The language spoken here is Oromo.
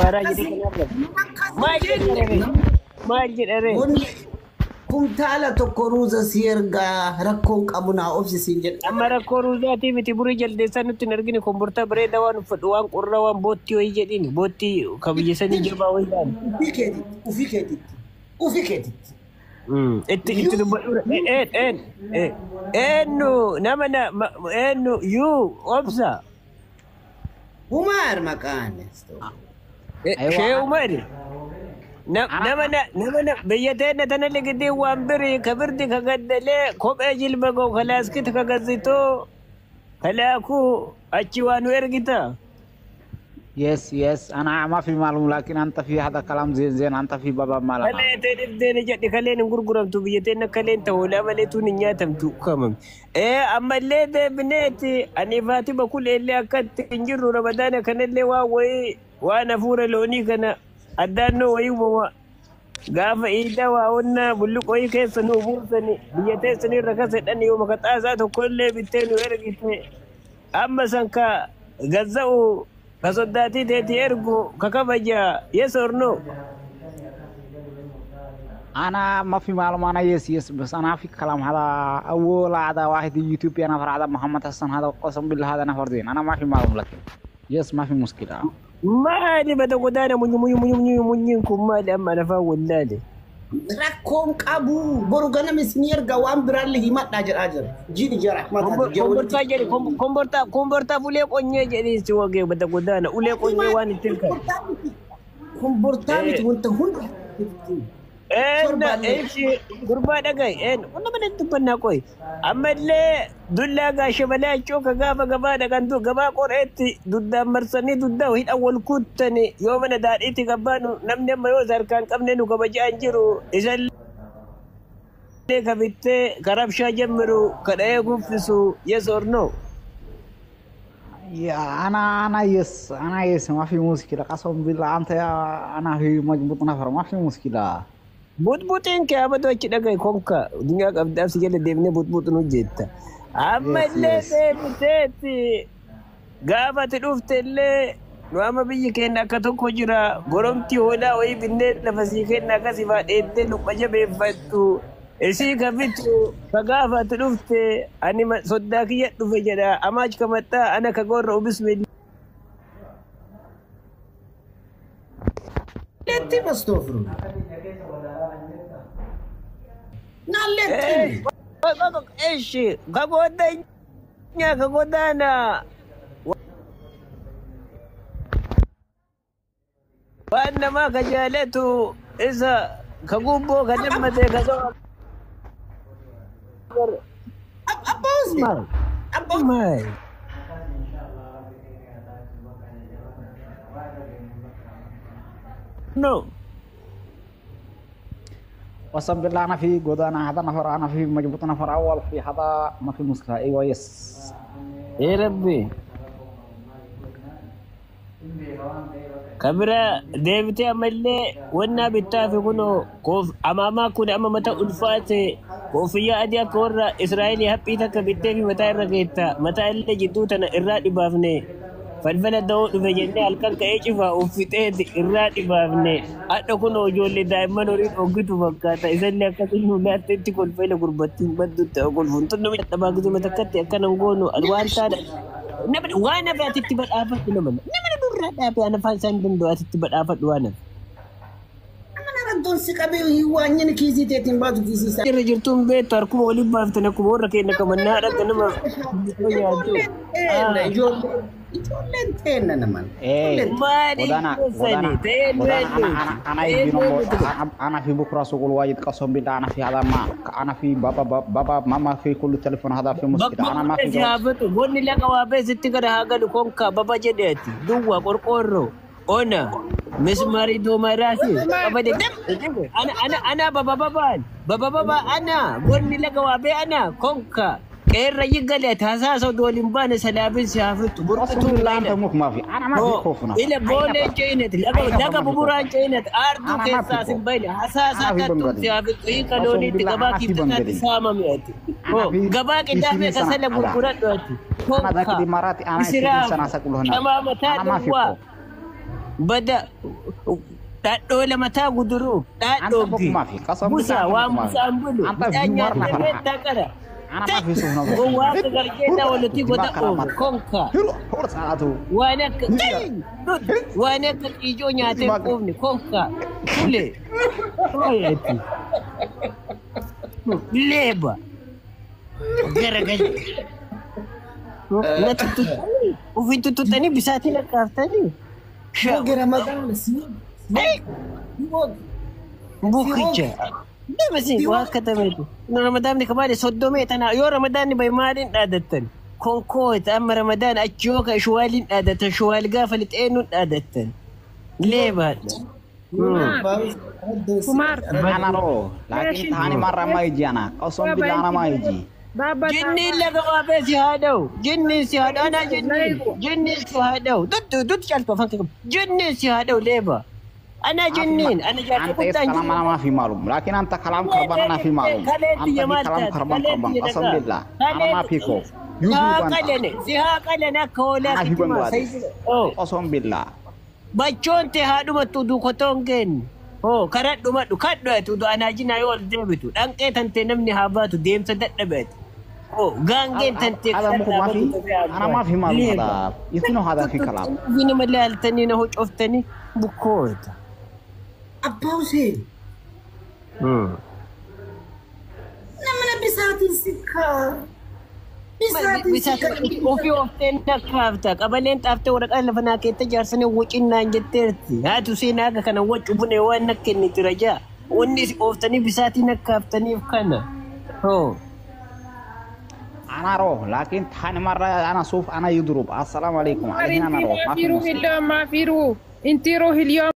Baaraa jedhee kan argatu. Maal jedha ree? Maal jedha ree? Wanni kumtaala tokko ruuza si ergaa rakkoon qabu naa obsi siin jedha. Amma rakkoo ruuzaatii miti, burii jaldeessaa nutti hin argine. Kombortaa bareedaa waan uffadhu, waan qorraa, waan boottii wayii jedhini, boottii ka biyya sanii jabaa wayii ta'an. Ufii keetitti, ufii keetitti, ufii keetitti. Itti itti dubbadhu. Een een eenyu nama na eenyu yuu obsa. Umar maqaan. Shee Umar. Nama na nama na biyya teenya tana ligidii waan birii ka birdi ka gaddalee kophee jilba goo ka laaskita ka gazzitoo kalaakuu achi waa nu ergita. Yes yes، انا ما في معلوم، لكن انت في هذا كلام زين زين، انت في بابا مالنا. Kalee ta'e dhibdeen jedhi, kaleen hin gurguramtu biyya teenya, kaleen ta'u hoolaa malee tun hin nyaatamtu kamam. Ee, ammallee deebineeti ani Faatima kuleellee akkatti hin jirru. Ramadaana kanallee waan wayii, waan hafuura loonii kana addaannoo wayii uumama gaafa iidaa waa onna bulluq wayii keessa nu buusani biyya teessanii irra kasedhan yoo makaxaasaa tokkollee bittee nu ergite, amma san ka gazza'u ka soddaatii teeti ergu ka kabaja, yes or no? انا ما في معلومه، انا yes yes، بس انا في كلام هذا اول هذا واحد يوتيوب انا نفر، هذا محمد حسن هذا، قسم بالله هذا نفر زين. انا ما في معلومه، لكن yes ما في مشكله. Maali bada godaana munyi munyi munyi munyi munyiin kun maali amma lafaa wallaale? Rakkoon qabu, boru ganama isin ergaa, waan biraallee himadhaa jedhaa jira. Jiini jira rahmataati. Kombortaa jedhi, kombortaa, kombortaa ulee qonyee jedhi si wagee bada godaana ulee qonyee waan itti hirkan. Kombortaa miti, wanta hunda. Eenna eeshi gurbaa dhagaye een qonna mana dubbannaa qoy, ammallee dullaa gaashe balaachoo ka gaafa gabaa dhaqantu gabaa qoreetti duddaan marsanii duddaa hidhan wal kuttani, yoo mana daadhiitti gabbaanu namni amma yoo harkaan qabne nu kabajaa hin jiru, isallee ka bittee ka rabshaa jammiru ka dha'ee kuffisu, yes or no? يا انا yes، انا yes، ما في مشكله، قسم بالله انت يا انا في مجبوط نفر، ما في مشكله. Butbutiin kee abadu achi dhagaye konka duniyaa qabdaaf si jala deemnee butbuutu nu jetta. Ammallee deebiteeti gaafa ati dhufte illee nu amma biyyi keenya akka tokko jira, goromtii hoolaa wayii binnee lafa sii kenna akkasii faa dheettee lupha jabeeffattu isii ka bitu ka gaafa ati dhufte ani soddaa kiyya dhufe jedha amaach ka maxxaa ana ka gorra ubismillee. Letti bastoofru. Naalletti. Eshi ka godanya ka godana waan namaa ka jaalatu isa ka gubboo ka dammate ka zo. Abbaa Usmaan. Abbaa Maal? No. قسم بالله انا في قدانا هذا نفر، انا في مجبوط نفر اول في هذا، ما في مشكله، ايوه yes. Ee rabbi. Kabira deebitee ammallee wannaa bittaa fi kunoo koof amaamaa kun amma mata ulfaate, koofiyyaa adii akka warra Israa'elii haphii takka bittee fi mataa irra keetta, mataa illee jidduu tana irraa dhibaafne, falfala da'oo dhufe jennee halkan ka'ee cifaa uffixeeti irraa dhibaafne. Hadha kunoo ijoollee daa'imman horii dhoogitu fakkaata, isallee akkasii nu laatteetti kolfeela gurbattiin baddutti kolfuun tun nama dadhabaa gizuma takkatti akkana hin goonu waan taana namni waan hafe atitti badhaafadhu, nama nurraa dhaabe ana afaan isaan danda'u atitti badhaafadhu waan hafe. Mana raddoon si qabee waan inni kiisii teetiin baatu kiisii isaa. Irra jirtuun beektu harkuma waliin baaftan akkuma warra keenya kamannaa dhaqqa nama nyaatu. Ijoolleen teenna, ijoolleen ijoolleen teenna naman. ايه. Maali غدانا keessani غدانا ta'ee nu غدانا انا eenyuuti انا انا ta'ee يجي nu نمبر eenyuuti. انا في بكره سوق الواجد، قسم بالله انا في هذا ما انا في بابا بابا ماما في كل تليفون هذا في مشكله، Bakka انا ما في si جوال. haafatu gonni laqa waa beesitti gara haa galu konka baba jedheeti duwwa qorqoorroo ona mismaarii doomaraasi qabade ana ana ana baba babaan baba baba ana gonni laga waa bee ana konka qeerra yiggaleet hasaasa doolin baane salaabin si haafatu قسم burqituun بالله انت baay'ina مخ ما في، انا ما في خوف نفر ila اي booleen نفر ceenet اي laga نفر laga ما في خوف، buburaan ceenet aarduu انا ما في keessaa sin خوف، bayne hasaasaa انا في tattuun si بنغالي haafatu hiika قسم looniitti بالله gabaa انا في kiibtataatti بنغالي saamame ati انا في gabaa qidaamee 20 سنه kasala هذا gurguradhu ati انا ذاك konka الاماراتي انا 20 israaf سنه ساكن هناك shamaa mataa انا ما في duwwaa خوف. Bada dhadhoola mataa guduruu أنت بك dhadhoobdi. ما في قسم بالله Busaa أنت waan بك ما في busaan bulu أنت midhaan في مرة nyaattee فرحة beektaa qara. أنا ما في سوف نظر Gowwaa akka garjeetaa walitti godha oofu konka. هرو هرو ساعته Waan akka waan akka ijoo nyaatee hin quufne konka tule. Hooyati. Leeba. Garagalcha. Na tuttuqanii ofiin tuttuqanii bisaatiin akkaaftanii. Woge Ramadaan si woge. Bukicha. Deema siin waa akka tameetu. Ramadaanni kamaali soddomee tana yoo ramadaanni bahe maaliin dhaadattan? Konkoota amma ramadaan achi yoo ka shuwaaliin dhaadattan shuwaal gaafa lixeenuun dhaadattan. Leebaadha. Kumar. أنا رو لكن ثاني مرة ما يجي أنا قسم بالله أنا ما يجي Baba Jinniin laga waabee si haa dha'u. Jinniin si haa dha'u. Anaa jinniin. Jinniin si haa dha'u. Duttu duttu caaltu afaan kee. Jinniin si haa dha'u leeba. Anaa jinniin. Ana jaarsa أنت إيش guddaan كلام jinniin. أنا ما في معلوم لكن أنت كلام خربان أنا في معلوم أنت في كلام خربان خربان قسم بالله أنا ما في خوف Si يوتيوب haa أنت qalane. Si haa qalane akka hoolaa أنا في kitimaa. بنغلاديش قسم بالله Bachoon tee haa dhumattu duukotoo hin geenne. Hoo karaa dhumadhu kadhu ati anaa jinaa yoo ol deebitu dhanqee tantee namni haa baatu deemsa dadhabeeti. Hoo gaangeen tantee هذا مخ ما في أنا ما في معلوم هذا يسنو هذا في كلام Ofii nama laaltanii na hocoftanii bukkoota. Abbaa Hussein. Namni bisaatiin sikkaa. Bisaatiin sikkaa. Ofii oftee nakkaafta qabaleen xaaftee waraqaa lafa naa keetta jaarsanii wacinnaan jetteerti. Haati seenaa akka kana wacu bune waan nakkenniti rajaa. Wanni ooftanii bisaatiin nakkaaftaniif kana. Hoo. أنا روح لكن ثاني مرة أنا شوف أنا يضرب السلام عليكم Kumar الحين أنا انتي روح ما ما في في روح مشكلة اليوم ما في روح انتي روح اليوم.